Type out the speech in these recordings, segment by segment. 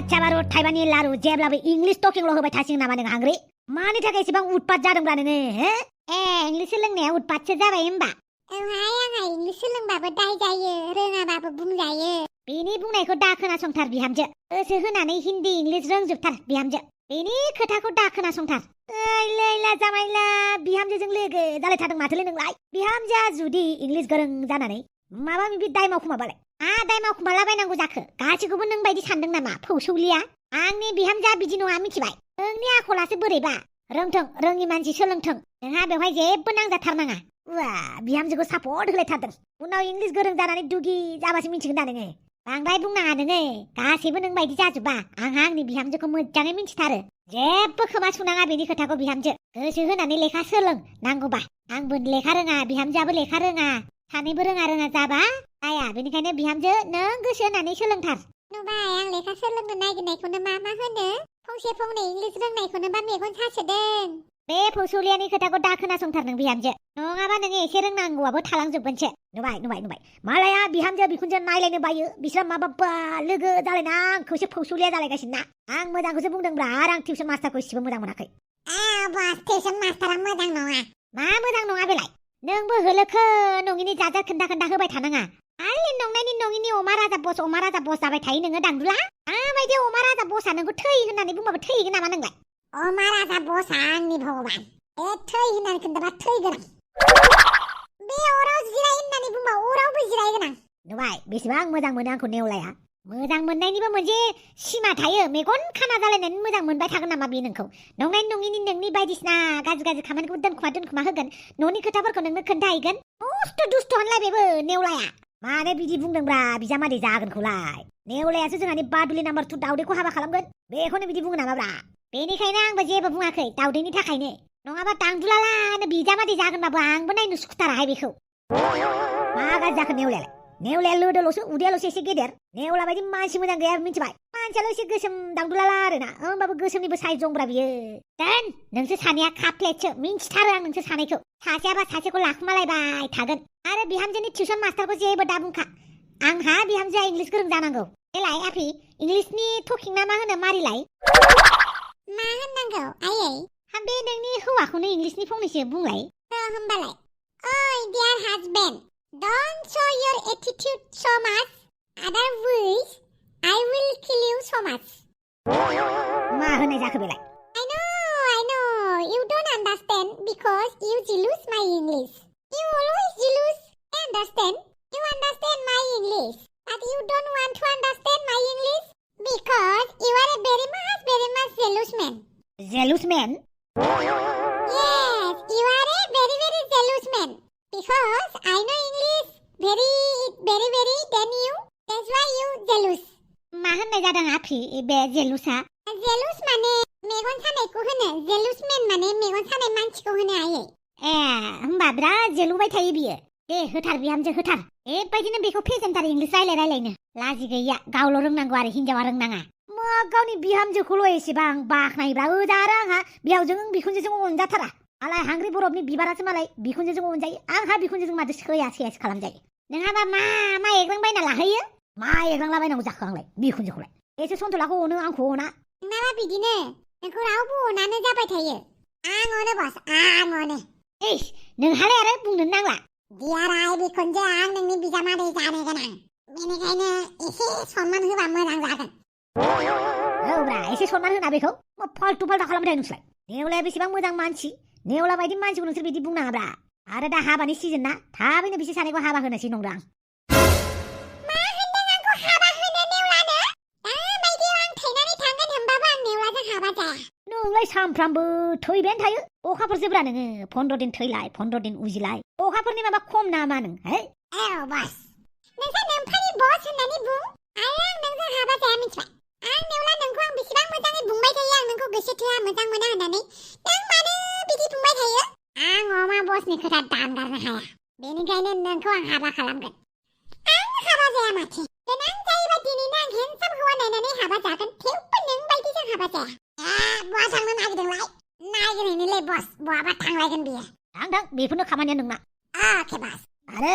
आथिया बारु थाइबानि लारु जेब्लाबो इंलिश टकिंल' होबाय थासिगोन नामा नों हांग्रि मानि थाखाय एसेबां उतपात जादोंब्रा नोङो हो इंलिश सोलोंनाया उतपातसो जाबाय होमबा औहाय आंहा इंलिश सोलोंबाबो दाय जायो रोङाबाबो बुंजायो बेनि बुंनायखौ दा खोनासंथार बिहामजो गोसो होनानै हिन्दी इंलिश रोंजोबथार बिहामजो बेनि खोथाखौ दा खोनासंथार लैला जामाइला बिहामजोजों लोगो जालायथारदों माथोलै नोंलाय बिहामजोआ जुदि इंलिश गोरों जानानै माबा माबि दाय मावखुमाबालाय दाय मावखुमालाबायनांगौ जाखो गासिखौबो नों बायदि सानदों नामा फौसौलिया आंनि बिहामजोआ बिदि नङा मिथिबाय नोंनि आखलासो बोरैबा रोंथों रोङि मानसि सोलोंथों नोंहा बेवहाय जेबो नांजाथारनाङा बिहामजोखौ सापर्ट होलायथारदों उनाव इंलिश गोरों जानानै दुगि जाबासो मिथिगोन दा नोङो बांद्राय बुंनाङा नोङो गासैबो नों बायदि जाजोबा आंहा आंनि बिहामजोखौ मोजाङै मिथिथारो जेबो खोमा सुनाङा बेनि खोथाखौ बिहामजो गोसो होनानै लेखा सोलों नांगौबा आंबो लेखा रोङा बिहामजोआबो लेखा रोङा सानैबो रोङा जाबा जाया बेनिखायनो बिहामजो नों गोसो होनानै सोलोंथार नुबाय आं लेखा सोलोंनो नागिरनायखौनो मा होनो फंसे फंनै इंलिश रोंनायखौनो बा मेगन सासोदों बे फौसौलियानि खोथाखौ दा खोनासंथार नों बिहामजो नङाबा नोङो एसे रोंनांगौआबो थालांजोबगोनसो नुबाय मालाया बिहामजो बिखुनजो नायलायनो बायो बिस्रा माबा लोगो जालायना आंखौसो फौसौलिया जालायगासिनो ना आं मोजांखौसो बुंदोंब्रा आरो आं टिउसन मास्टारखौ इसेबो मोजां मोनाखै बास टिउसन मास्टारा मोजां नङा मा मोजां नङा बेलाय नोंबो होलोखो नङिनि जाजा खोन्था होबाय थानाङा खालि नङिनि अमा राजा बस जाबाय थायो नोङो दांदुला माबायदि अमा राजा बसआ नोंखौ थै होननानै बुंबाबो थैगोन नामा नोंलाय अमा राजा बसआ आंनि भगबान थै होननानै खोन्थाबा थैगोन बे अराव जिराय होननानै बुंबा अरावबो जिरायगोन आं नुबाय बेसेबां मोजां मोनो आंखौ नेवलाया मोजां मोननायनिबो मोनसे सिमा थायो मेगन खाना जालायनानै मोजां मोनबाय थागोन नामा बे नोंखौ नङिनि नोंनि बायदिसिना गाज्रि खामानिखौ दोनखुमा होगोन न'नि खोथाफोरखौ नोंनो खोन्थाहैगोन दुस्थ' होनलाय बेबो नेवलाया मानो बिदि बुंदोंब्रा बिजामादै जागोनखौलाय नेवलायासो जोंहानि बादुलि नाम्बार 2 दाउदैखौ हाबा खालामगोन बेखौनो बिदि बुङो नामाब्रा बेनिखायनो आंबो जेबो बुङाखै दाउदैनि थाखायनो नङाबा दांदुलालानो बिजामादै जागोनबाबो आंबो नायनो सुखुथाराहाय बेखौ मा गाज्रि जाखो नेवलाया लोदोल'सो उदैयाल'सो एसे गेदेर नेवला बायदि मानसि मोजां गैया मिथिबाय मानसियाल' एसे गोसोम दांदुलाला आरोना होमबाबो गोसोमनिबो साइज दंब्रा बियो दोन नोंसोर सानैया काप्लेटसो मिन्थिथारो आं नोंसोर सानैखौ सासेयाबा सासेखौ लाखुमालायबाय थागोन आरो बिहामजोनि टिउसन मास्टारखौ जेबो दा बुंखा आंहा बिहामजोआ इंलिश गोरों जानांगौ देलाय आफि इंलिशनि टकिं ना मा होनो मारिलाय मा होननांगौ आयै बे नोंनि हौवाखौनो इंलिशनि फंनैसो बुंलाय होमबालाय ओइ dear husband don't show your attitude so much otherwise I will kill you so much मा होननाय जाखो बेलाय I know you don't understand because you jealous my English you always jealous understand you understand my English but you don't want to understand my English because you are a very much jealous man yes you are a very jealous man because I know English very than you that's why you jealous मा होननाय जादों आफि बे जेलुसा जेलुस माने मेगन सानायखौ होनो जेलुस मेन माने मेगन सानाय मानसिखौ होनो आयै होमबा बिराद जेलुबाय थायो बियो दे होथार बिहामजो होथार बेबायदिनो बेखौ फेजेनथार इंलिश रायलायनो लाजि गैया गावल' रोंनांगौ आरो हिनजावा रोंनाङा गावनि बिहामजोखौल' एसेबां बाख्नायब्रा ओजारो आंहा बिहावजों बिखुनजोजों अनजाथारा आलाय हांग्रि बरफनि बिबारासो मालाय बिखुनजोजों अनजायो आंहा बिखुनजोजों माथो सैयासो खालामजायो नोंहाबा मा एग्रांबायना लाहैयो मा एग्रांलाबायनांगौ जाखो आंलाय बिखुनजोखौलाय एसे सन्थलाखौ अनो आंखौ अना नङाबा बिदिनो नोंखौ रावबो अनानो जाबाय थायो आं अनो बस आं अनो नोंहालाय आरो बुंनोनो नांला दियाराय बिखुनजो आं नोंनि बिजामादै जानो गोनां बेनिखायनो एसे सनमान होबा मोजां जागोन औब्रा एसे सनमान होना बेखौ फाल्टु खालामबाय थायो नोंसोरलाय नेवलाया बेसेबां मोजां मानसि नेवला बायदि मानसिखौ नोंसोर बिदि बुंनाङाब्रा आरो दा हाबानि सिजन ना थाबैनो बिसोर सानैखौ हाबा होनोसै नंदों आं मा होनदों आंखौ हाबा होनो नेवलानो दाबायदि आं थैनानै थांगोन होनबाबो आं नेवलाजों हाबा जाया नोंलाय सानफ्रामबो थैबायानो थायो अखाफोर जोब्रा नोङो 15 दिन थैलाय 15 दिन उजिलाय अखाफोरनि माबा खम नामा नों बस नोंसोर नोम्फानि बस होननानै बुं आरो आं नोंजों हाबा जाया मिथिबाय आं नेवला नोंखौ आं बेसेबां मोजाङै बुंबाय थायो आं नोंखौ गोसो थोआ मोजां मोना होननानै नों मानो बिदि बुंबाय थायो आं अमा बसनि खोथा दानगारनो हाया बेनिखायनो नोंखौ आं हाबा खालामगोन आं हाबा जाया माथो देनां जायोबा दिनैनो आं हेन्डसाम हौवा नायनानै हाबा जागोन थेवबो नों बायदिजों हाबा जाया बहा थांनो नागिरदोंलाय नागिरहैनोलै बस बहाबा थांलायगोन बियो थां बेफोरनो खामानिया नोंना अके बस आरो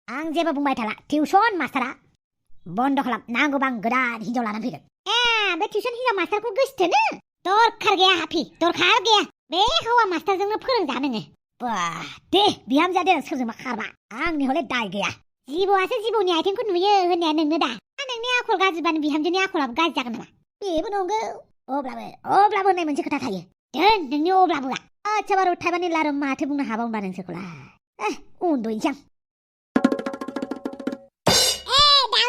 आं जेबो बुंबाय थाला टिउसन मास्टारा बन्द खालाम नांगौबा आं गोदान हिनजाव लानानै फैगोन बे टिउसन हिनजाव मास्टारखौ गोसोथोनो दरखार गैया हाफि दरखार गैया बे हौवा मास्टारजोंनो फोरोंजा नोङो बा दे बिहामजो सोरजोंबा खारबा आंनि हले दाय गैया जिबौआसो जिबौनि आथिंखौ नुयो होननाया नोंनो दा नोंनि आखल गाज्रिबानो बिहामजोनि आखलाबो गाज्रि जागोन नामा बेबो नंगौ अब्लाबो होननाय मोनसे खोथा थायो दोन नोंनि अब्लाबोआ आच्छा बारु थाइबानि लारु माथो बुंनो हाबावनोबा नोंसोरखौलाय उन्दुहैनोसै आं बहा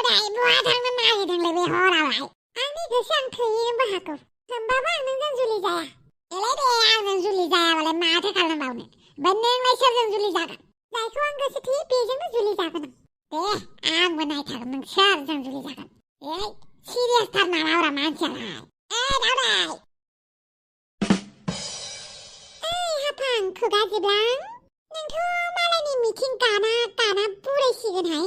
थांनो नागिरदोंलै बे हरावलाय आंनि गोसो आं थैनोबो हागौ होमबाबो आं नोंजों जुलि जाया देलाय दे आंजों जुलि जायाबालाय माथो खालामबावनो नोंलाय सोरजों जुलि जागोन जायखौ आं गोसो थोयो बेजोंनो जुलि जागोन आं दे आंबो नायथारगोन नों सोरजों जुलि जागोन सिरियासथार नामाब्रा मानसियालाय दावदाय हाफां खुगा जिब्लां नोंथ' मालायनि मिथिं गाना बुरायसिगोनहाय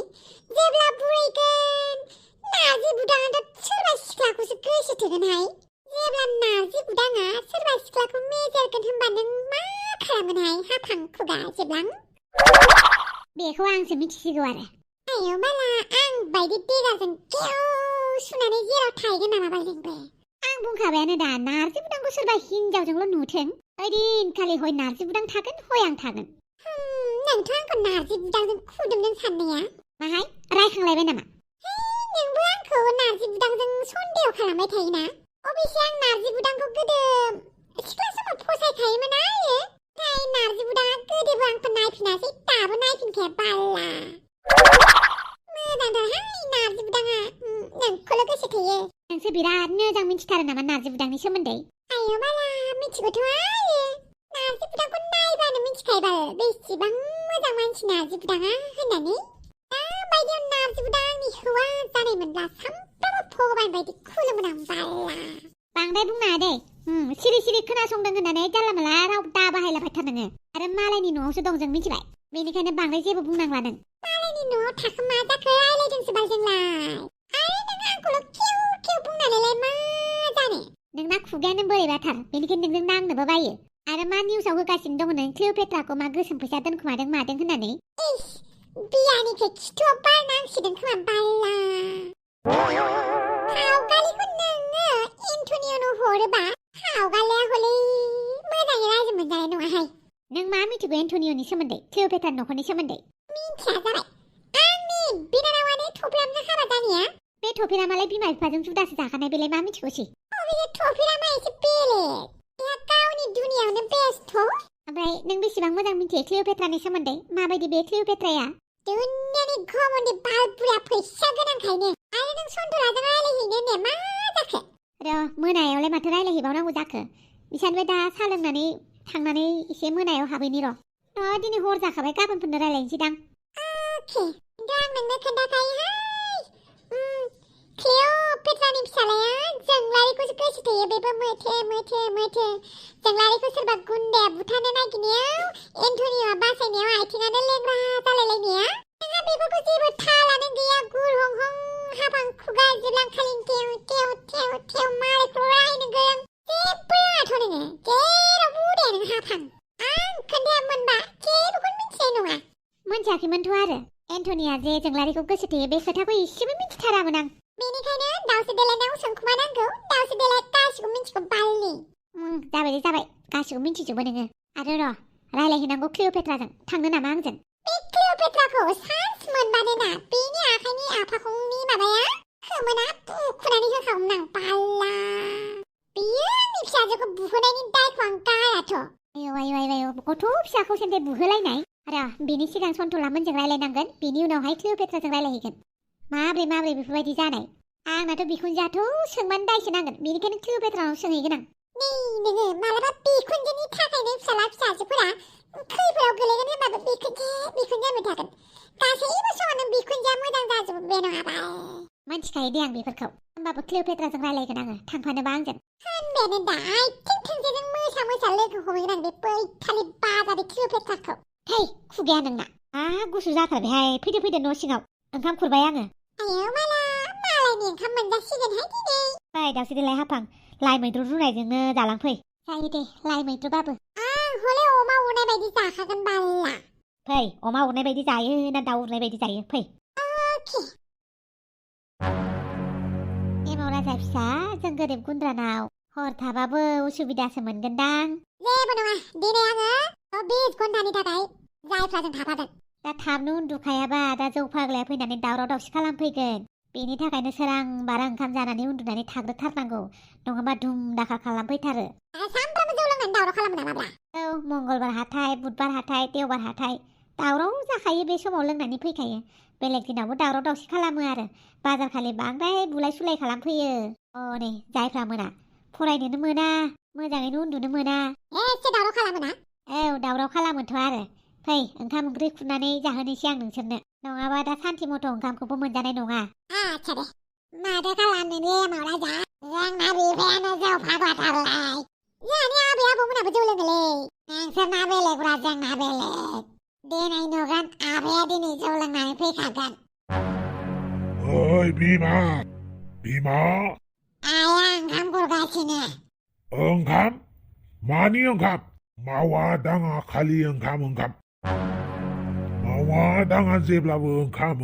जेब्ला बुरायगोन नारजि बुदाङाथ' सोरबा सिख्लाखौसो गोसो थोगोनहाय जेब्ला नारजि बुदाङा सोरबा सिख्लाखौ मेजेरगोन होनबा नों मा खालामगोनहाय हाफां खुगा जिब्लां बेखौ आंसो मिथिसिगौ आरो आयो बाला आं बायदि देगाजों गेव सुनानै जेराव थाहैगोन नामा बाल नोंबो आं बुंखाबायानो दा नारजि बुदांखौ सोरबा हिनजावजोंल' नुथों ओइदिनखालि हय नारजि बुदां थागोन हय आं थागोन नोंथ' आंखौ नारजि बुदांजों खुदुमदों साननाया माहाय रायखांलायबाय नामा नोंबो आंखौ नारजि बुदांजों सन्देह खालामबाय थायोना अबेसे आं नारजि बुदांखौ गोदो सिख्ला समाव फसायखायोमोन आरो नाथाय नारजि बुदाङा गोदोबो आंखौ नायफिनासै दाबो नायफिनखाया बाला मोजांथारहाय नारजि बुदाङा नोंखौल' गोसो थोयो नोंसो बिराद मोजां मिथिथारो नामा नारजि बुदांनि सोमोन्दै आयो बाला मिथिगौथ' आरो नारजि बुदांखौ नायबानो मिथिखायोबाल बेसेबां मोजां मानसि नारजि बुदाङा होननानै दाबायदियाव नारजि बुदां आंनि हौवा जानायमोनब्ला सामफ्रामबो भगबान बायदि खुलुमोन आं बाला बांद्राय बुंनाङा दे सिरि सिरि खोनासंदों होननानै जानला माला राव दा बाहायलाबायथार नोङो आरो मालायनि न'आवसो दं जों मिथिबाय बेनिखायनो बांद्राय जेबो बुंनांला नों मालायनि न'आव थाखो मा जाखो रायलायदोंसो बाल जोंलाय आरो नों आंखौल' खेव बुंनानैलाय मा जानो नोंना खुगायानो बोरैबाथार बेनिखायनो नोंजों नांनोबो बायो आरो मा निउसाव होगासिनो दङ नों क्लिअपेट्राखौ मा गोसोम फैसा दोनखुमादों मादों होननानै इस बियानिफ्राय खिथुआव बारनांसिगोन खोमा बाला हावगालिखौ नोङो एन्टनियनो हरोबा हावगालिया हले मोजाङै रायजो मोनजानाय नङाहाय नों मा मिथिगौ एन्टनियनि सोमोन्दै क्लिअपेट्रा नखरनि सोमोन्दै मिथिया जाबाय आंनि बिनानावानो थफ्लामनो हाबा जानाया बे थफिरामालाय बिमा बिफाजों जुदासो जाखानाय बेलाय मा मिथिगौसै अबे थफ्लामा एसे बेलेग बेहा गावनि दुनियावनो बेस्थ ओमफ्राय नों बेसेबां मोजां मिथियो क्लिअपेट्रानि सोमोन्दै माबायदि बे क्लिअपेट्राया दुनियानि घमण्डि बालबुरा फैसा गोनांखायनो आरो नों सन्थलाजों रायलायहैनो ने मा जाखो र' मोनायावलाय माथो रायलायहैबावनांगौ जाखो बिसानोबो दा साहा लोंनानै थांनानै एसे मोनायाव हाबैनि र' दिनै हर जाखाबाय गाबोनफोरनो रायलायनोसै दां अके दा आं नोंनो खोन्थाखायोहाय क्लिअपेट्रानि फिसालाया जोंलारिखौसो गोसो थोयो बेबो मोथे जोंलारिखौ सोरबा गुन्दाया बुथारनो नागिरनायाव एन्टनियआ बासायनायाव आथिङानो लेंग्रा जालायलायनाया नोंहा बेफोरखौ जेबो थालानो गैया गुर हं हं हाफां खुगा जिब्लां खालि टेव मालायखौ रायनो गोरों जेबो रोङाथ' नोङो जेरावबो उदाया नों हाफां आं खोन्थायामोनबा जेबोखौनो मिथिनाय नङा मोनथियाखैमोनथ' आरो एन्टनिया जे जोंलारिखौ गोसो थोयो बे खोथाखौ एसेबो मिथिथारामोन आं बेनिखायनो दाउसो देलायनायाव सोंखुमानांगौ दाउसो देलाय गासिबो मिथिगौ बालनि जाबाय गासिबो मिथिजोबो नोङो आरो र' रायलायहैनांगौ क्लिअपेट्राजों थांनो नामा आंजों बे क्लिअपेट्राखौ सान्स मोनबानो ना बेनि आखाइनि आफाखंनि माबाया खोमोना बुखुनानै होखागौमोन आं बाला बियो आंनि फिसाजोखौ बुहोनायनि दायखौ आं गायाथ' आयौ गथ' फिसाखौ सेन्देल बुहोलायनाय र' बिनि सिगां सन्थलामोनजों रायलायनांगोन बिनि उनावहाय क्लिअपेट्राजों रायलायहैगोन माब्रै बेफोरबायदि जानाय आंनाथ' बिखुनजोआथ' सोंबानो दायसो नांगोन बेनिखायनो क्लिअपेट्रानाव सोंहैगोन आं नै नोङो मालाबा बिखुनजोनि थाखायनो फिसाजोफोरा खैफोदाव गोलैगोन होनबाबो बिखुनजो होनबाय थागोन गासैबो समावनो बिखुनजोआ मोजां जाजोबो बे नङाबा मिथिखायो दे आं बेफोरखौ होमबाबो क्लिअपेट्राजों रायलायगोन आङो थांफानोबा आंजों होनबायानो दा आथिं थोंसेजों मोसा लोगो हमहैगोन आं बे बैथालि बाजारि क्लिअपेट्राखौ हे खुगाया नोंना गुसु जाथारबायहाय फैदो न' सिङाव ओंखाम खुरबाय आङो आयो मालायनि ओंखाम मोनजासिगोनहाय दिनै फै दावसि देलाय हाफां लाइ मैद्रु रुनायजोंनो जालांफै जायो दे लाइ मैद्रुबाबो आं हले अमा उरनाय बायदि जाखागोन बाल्ला फै अमा उरनाय बायदि जायो ना दाउ उरनाय बायदि जायो फै अके राजा फिसा जों गोरिब गुन्द्रानाव हर थाबाबो उसुबिदासो मोनगोनदां जेबो नङा दिनै आङो 20 घन्टानि थाखाय जायफ्राजों थाफागोन दा थाबनो उन्दुखायाबा दा जौ फाग्लाया फैनानै दावराव दावसि खालामफैगोन बेनि थाखायनो सोरां बारा ओंखाम जानानै उन्दुनानै थाग्रोथारनांगौ नङाबा धुम दाखा खालामफैथारो सानफ्रामबो जौ लोंनानै दावराव खालामो नामा ब्रा औ मंगलबार हाथाय बुधबार हाथाय देवबार हाथाय दावराव जाखायो बे समाव लोंनानै फैखायो बेलेग दिनावबो दावराव दावसि खालामो आरो बाजारखालि बांद्राय बुलाय सुलाय खालामफैयो नै जायफ्रा मोना फरायनोनो मोना मोजाङैनो उन्दुनो मोना एसे दावराव खालामो ना औ दावराव खालामोथ' आरो फै ओंखाम ओंख्रि खुरनानै जाहोनोसै आं नोंसोरनो नङाबा दा सानसे मथ' ओंखामखौबो मोनजानाय नङा आच्छा दे माथो खालामनो मावराजा जोंना बिफायानो जौ फाग्लाथारलाय जोंहानि आबै आबौमोनाबो जौ लोङोलै नोंसोरना बेलेगब्रा जोंना बेलेग दिनै नुगोन आबाया दिनै जौ लोंनानै फैखागोन ओइ बिमा बिमा आया ओंखाम खुरगासिनो ओंखाम मानि ओंखाम मावा दाङा खालि ओंखाम मावा दाङा जेब्लाबो ओंखाम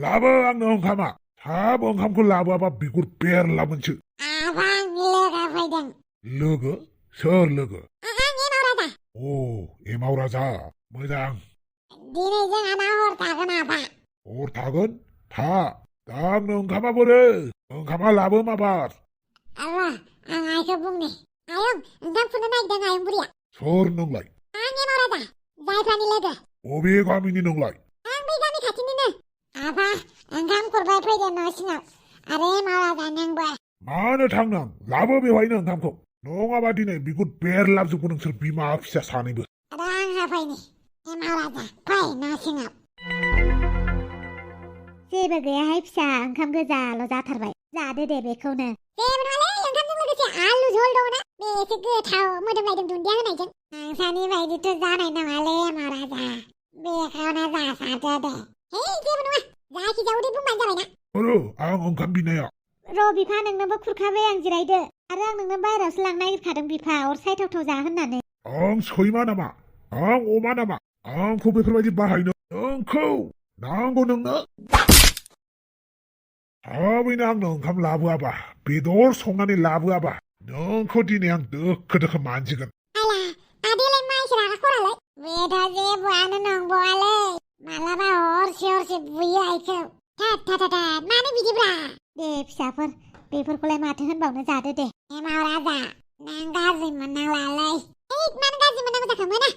लाबो आंनो ओंखामा थाब ओंखामखौ लाबोआबा बिगुर बेरलाबोनसो आफां लोगो फैदों लोगो सोर लोगो एमाव राजा अ एमाव राजा मोजां दिनै जोंहाना हर थागोन आफा हर थागोन था दा आंनो ओंखामा बोरो ओंखामा लाबो माबार आफा आं आइखौ बुंनि आयं ओंखाम खुरनो नागिरदों आयं बुरिया सोर नोंलाय आं एमाव राजा जायफ्रानि लोगो बबे गामिनि नोंलाय आं बै गामि खाथिनिनो आफा ओंखाम खुरबाय फैदो न' सिङाव आरो एमाव राजा नोंबो मानो थांनां लाबो बेवहायनो ओंखामखौ नङाबा दिनै बिगुर बेरलाबजोबगोन नोंसोर बिमा फिसा सानैबो रां होफैनि एमाव राजा फै न' सिङाव जेबो गैयाहाय फिसा ओंखाम गोजाल' जाथारबाय जादो दे बेखौनो जेबो नङालै ओंखामजों लोगोसे आलु झल दङना बेसे गोथाव मोदोमलायदों दुन्दिया होनायजों नोंसानि बायदिथ' जानाय नङालै एमाव राजा बेखौनो जासारदो दे हे जेबो नङा जायखिजाया उदै बुंबानो जाबायना ओरो आं ओंखाम बिनाया र' बिफा नोंनोबो खुरखाबाय आं जिरायदो आरो आं नोंनो बायहेरायावसो लांनो नागिरखादों बिफा अर सायथावथाव जा होननानै आं सैमा नामा आं अमा नामा आंखौ बेफोरबायदि बाहायनो नोंखौ नांगौ नोंनो थाबैनो आंनो ओंखाम लाबोआबा बेदर संनानै लाबोआबा नोंखौ दिनै आं दोखो मानजिगोन आला आदैलाय माइसो रागा खरालाय बेथ' जेबोआनो नंबावालै मालाबा हरसे बुयो आइखौ था मानो बिदिब्रा दे फिसाफोर बेफोरखौलाय माथो होनबावनो जादो दे एमाव राजा नों गाज्रि मोननांलालै मानो गाज्रि मोननांगौ जाखो मोना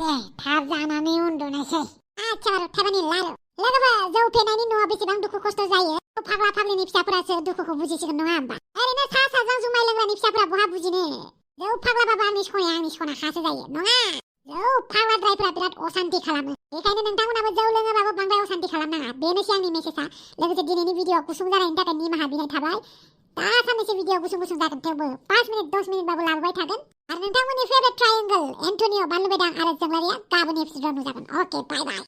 दे थाब जानानै उन्दुनोसै आच्छा बारु थाबानि लारु लोगोफोर जौ फेनायनि न'आव बेसेबां दुखु खस्थ' जायो फाग्ला फाग्लिनि फिसाफोरासो दुखुखौ बुजिसिगोन नङा होमबा ओरैनो सा साज्रां जुमाय लोंग्रानि फिसाफोरा बहा बुजिनो जौ फाग्लाबाबा आंनि सनाखासो जायो नङा जौ फाग्लाद्रायफोरा बिराद असान्ति खालामो बेखायनो नोंथांमोनाबो जौ लोङोबाबो बांद्राय असान्ति खालामनाङा बेनोसै आंनि मेसेजआ लोगोसे दिनैनि भिडिअ गुसुं जानायनि थाखाय निमाहा बिनाय थाबाय दा साननैसो भिडिअ गुसुं जागोन थेवबो 5 मिनिट 10 मिनिटबाबो लाबोबाय थागोन आरो नोंथांमोननि फेभरेट ट्रायंगल एन्टनिअ बानलु बेदां आरो जोंलारिया गाबोन एपिसोडआव नुजागोन अके बाय बाय